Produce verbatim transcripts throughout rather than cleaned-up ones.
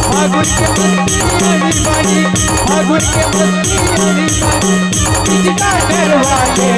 फागुन के मस्ती आनी बानी, फागुन के मस्ती आनी बानी, पिचका डरवाले।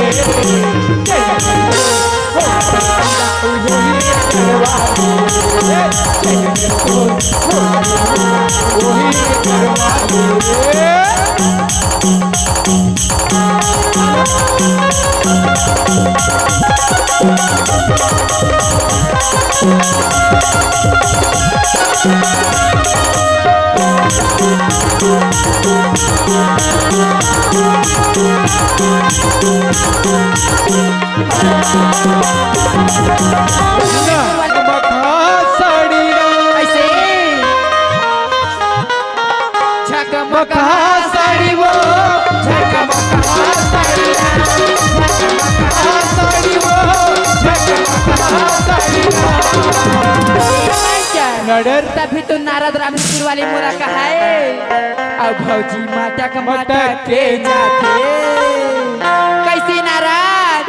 ऐसे। झकमका साड़ी वो, झकमका साड़ी ना, झकमका साड़ी वो, झकमका साड़ी ना। नड़र। तभी तो नारद रामपुर वाली मोला कहाए। अब भौजी मटक मटक के जाथे। कैसे नारद?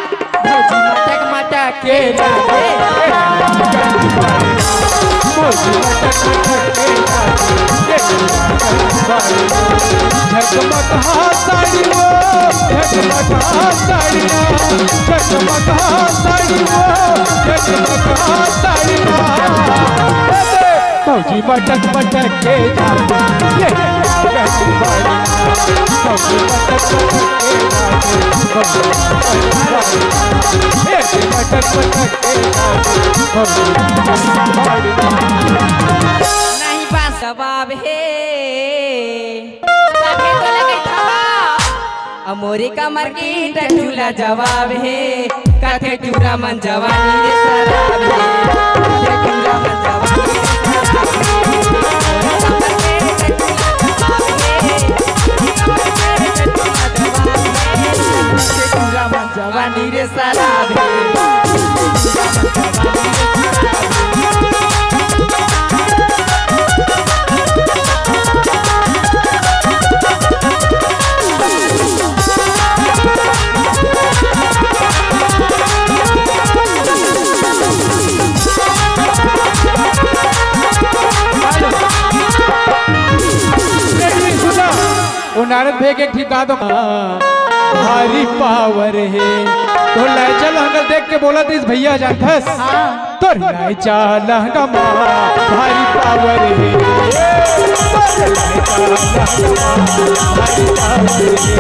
भौजी मटक मटक के जाथे। भौजी मटक मटक के जाथे। झकमक हा साड़ी वो, झकमक हा साड़ी ना, झकमक हा साड़ी वो, झकमक हा साड़ी ना। भौजी मटक मटक के जाथे। ये भौजी मटक मटक के जाथे। भौजी मटक मटक के जाथे। भौजी नहीं बांस जवाब हे। सभे तो लगे ठवा। अमोरी कमर की टटूला जवाब हे। कथे टूरा मन जवानी रे शराब हे। कथे टूरा मन जवानी रे शराब हे। कथे टूरा मन जवानी रे शराब हे। वो नारद भैया के एक ठिका दो। भारी पावर हे। तो लहचा लहंगा देख के बोला तो इस भैया जानथस। हाँ। तो लहचा लहंगा मा भारी पावर हे। तो लहचा लहंगा मा भारी पावर हे।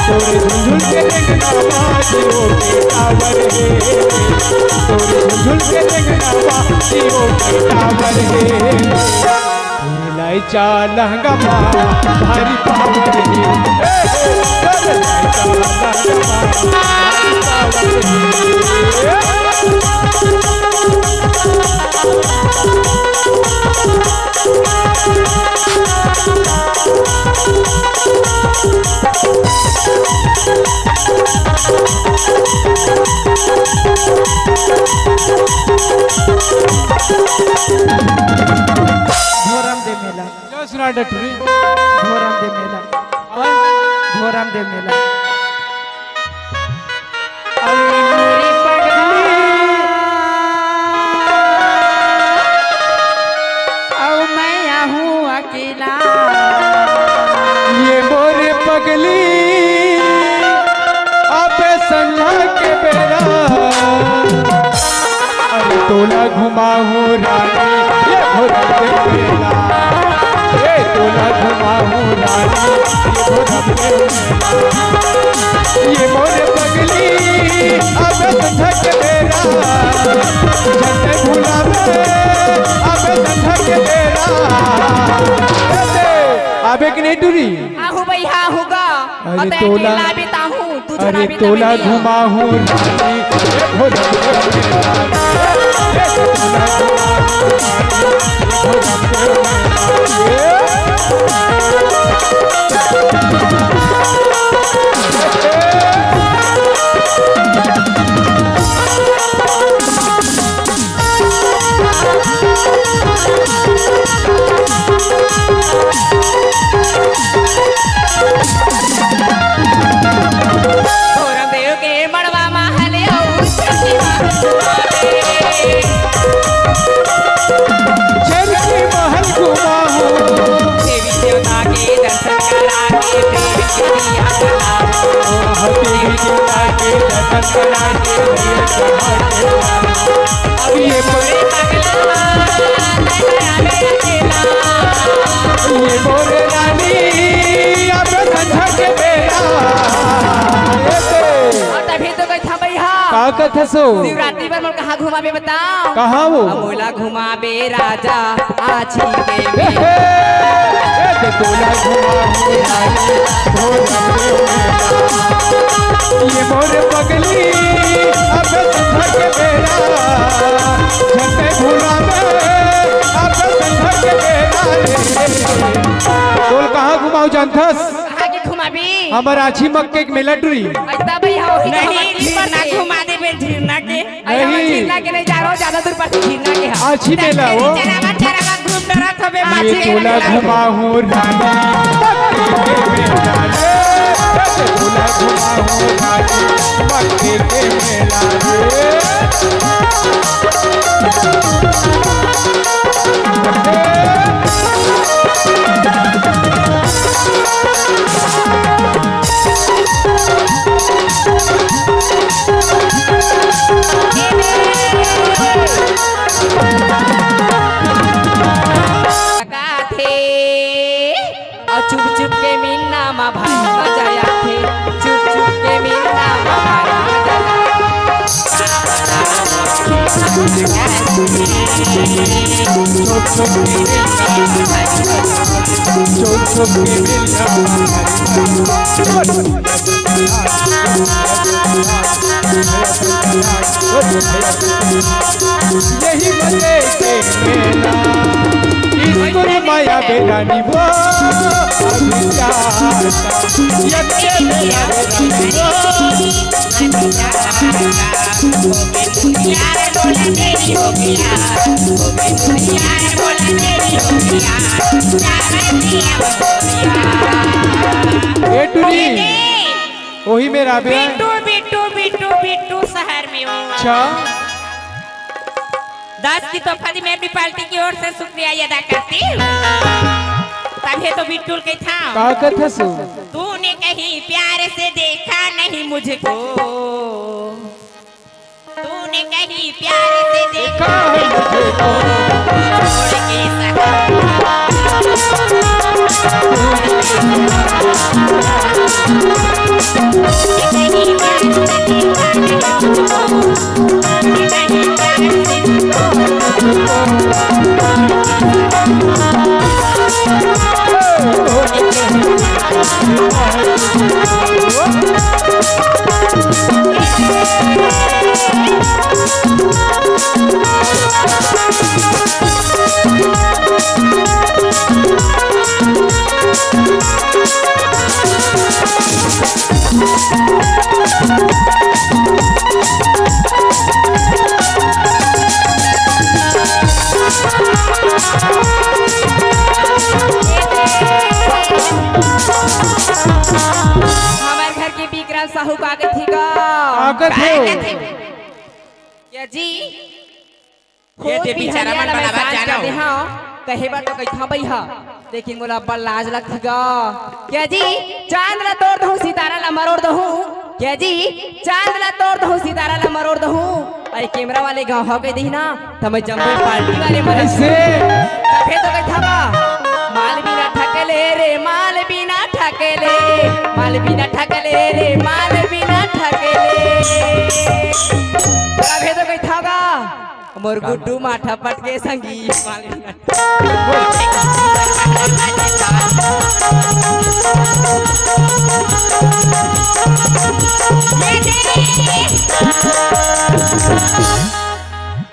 तोरे झुलझुल के देखना बाजियो के टावर हे। तोरे झुलझुल के देखना बाजियो के टावर हे। लहचा लहंगा मा भारी पावर हे। ए, ए, लहचा लहंगा मा भारी पावर हे। धोरम दे मेला। क्या सुना डटरी? धोरम दे मेला। हाँ? धोरम दे मेला। अरे मोरी पगली, अउ मैं आहूँ अकेला। ये मोरे पगली, अबे संझा के बेरा। अरे तोला घुमाहूँ रानी, ये भोरम के मेला। ए तोला घुमाहूँ रानी, ये भोरम के मेला। ये मोरे पगली, अब संझा के बेरा। झंडे भुलावे, अब संझा के बेरा। अबे कि नहीं टूरी? आहूँ बइहा होगा। अरे अउ तैं तोला, अकेला बिताहूँ, तू अरे झना तोला बितावे घुमाहूँ रानी, ए भोला अब ये बोले, ये बोले रानी, अब संझा के बेरा। और तभी तो कही था भैया। का कथा सो? शिवरात्रि पर मोर कहाँ घुमाबे बताओ? कहाँ वो? अब मोला घुमाबे राजा आछी के हे, हे, हे, तो तोला घुमाबे रानी, भोला के मेला। ये मोर पगली, अब संझा के बेरा, झंडे घुमाबे, अब संझा के बेरा रे। तोल कहाँ घुमाओ जानथस? कहाँ के घुमाबी? हमर आछी मक्के के मेला टुरी। अइता भैया, वही तो नहीं, हमर झिरना पड़थे। घुमा देबे, झिरना के। अरे, हमर नहीं। झिरना के नहीं जा रहो, ज्यादा दूर पड़थे झिरना के हम। आछी मेला हो। चरावा, चरावा घूम डरत हबे, ये पाछे तोला घुमाहूँ रानी, मक्के के मेला रे। तोला घुमाहूँ रानी, मक्के के मेला रे। लगाथे। अउ चुप चुप के मिलना मा भारी मजा आथे। चुप चुप के मिलना मा भारी मजा आथे। यही मजे के मेला, स्कूल माया बेरानी वो, अभी क्या, यक्के मेला बेरानी वो। ए टुरी, वही मेरा बे। बिट्टू, बिट्टू, बिट्टू, बिट्टू शहर में हो। अच्छा। दस की तोहफा दी, मैं अपनी पार्टी की ओर से शुक्रिया अदा करती हूँ। तभे तो बिट्टू के था। का कथा सु? तूने कहीं प्यार से देखा नहीं मुझको, तूने कहीं प्यार से देखा नहीं मुझको। छोड़ के शहर। हमर घर के बिक्रम साहू का कथे गा? का कथे? का कथे? क्या जी? ये दे बिचरा मन बनावा जानो। कहे बर तो कहिथा भैया, लेकिन मोला अब्बड़ लाज लगथे गा। क्या जी? चांद ला तोड़ दहूं, सितारा ला मरोड़ दहूं। क्या जी? चांद ला तोड़ दहूं, सितारा ला मरोड़ दहूं। अरे कैमरा वाले गांव हो के दिही ना, त मैं जम्मो पार्टी वाले मन से। तभे तो कहिथा बा, माल बिना ठकले रे, माल बिना ठकले, माल बिना ठकले रे, माल बिना ठकले। तभे तो कहिथा बा, मोर गुड्डू माथा पटके संगी।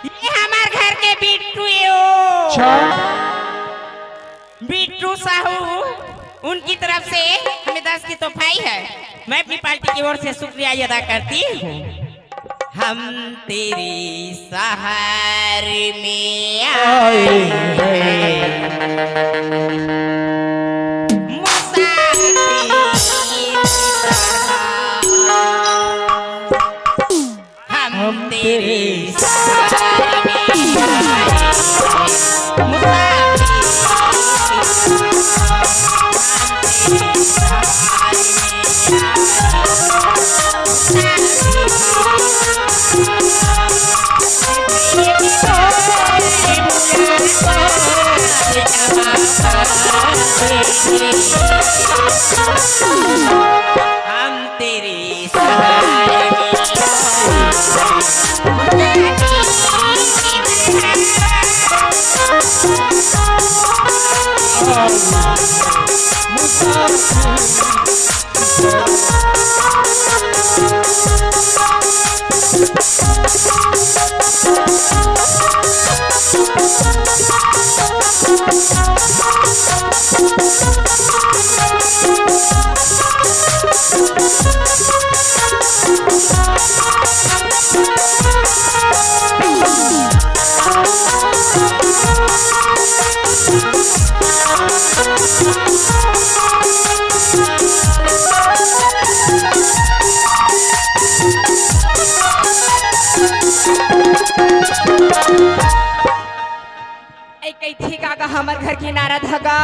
ये हमार घर के बिट्टू यो। अच्छा। बिट्टू साहू, उनकी तरफ से हमें दस की तोहफाई है। मैं अपनी पार्टी की ओर से शुक्रिया अदा करती हूँ। हम तेरे शहर में आए हैं मुसाफिर की तरह। हम तेरे शहर में आए हैं मुसाफिर। हम तेरे सहारे। ए, कइथे का गा हमर घर के नारा धगा।